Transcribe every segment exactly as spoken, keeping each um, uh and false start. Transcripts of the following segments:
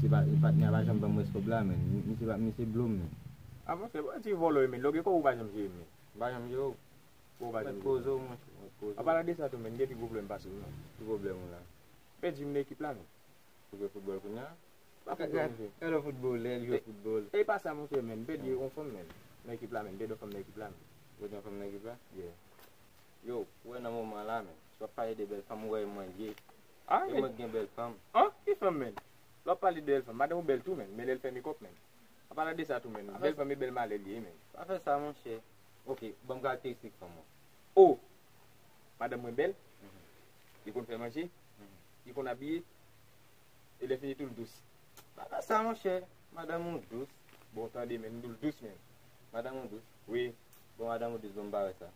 Se pa, patnè a pa janm ban m rès kòb la, men. Misye pa, misye blo m, men. A, monchè, pa di vòlò, men. Lè w gen kòb ou pa janm jere, men. M pa janm jere w. Ou pa janm Mèt jere. Koze w, monchè. Mèt koze An w. palan de sa tou, men, m gen pi gwo pwoblèm pase w, non. Ki pwoblèm ou la? Pèdi m nan ekip la, men. Ou jwe foutbòl kounye a? Pa foutbòl, monchè. Gade yon foutbòlè, li jwe foutbòl. E pa sa, monchè, men. M pèdi yon fanm, men. Nan ekip la, men. M pèdi yon fanm nan ekip la, men. Ou pèdi yon fanm nan ekip la? Yeah. Yo, ou wè nan moman la, men. Si w ap pale de bèl fanm, ou wè mwen ye. Ah, E men. Mwen gen bèl fanm. Ah, ki fanm, men? Lè w ap pale de bèl fanm, madanm ou bèl tou, men. Men lè l fè mekòp, men. An palan de sa tou, men. Ah, Bèl fanm e bèl malè li ye, men. Pa fè sa, monchè. Ok, ban m karakteristik fanm ou. Oh! Madanm mwen bèl. Li konn fè manje. Li konn abiye. E lè fini tou, l dous. Pa fè sa, monchè. Madanm ou dous. Bon, tande, men, m di w l dous, men. Madanm ou dous. Wi. Bon, madanm ou dous, ban m ba wè sa.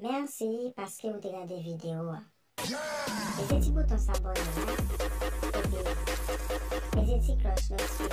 Mèsi paske ou te gade videyo a. Peze ti bouton sabòne la, epi peze ti klòch notifikasyon.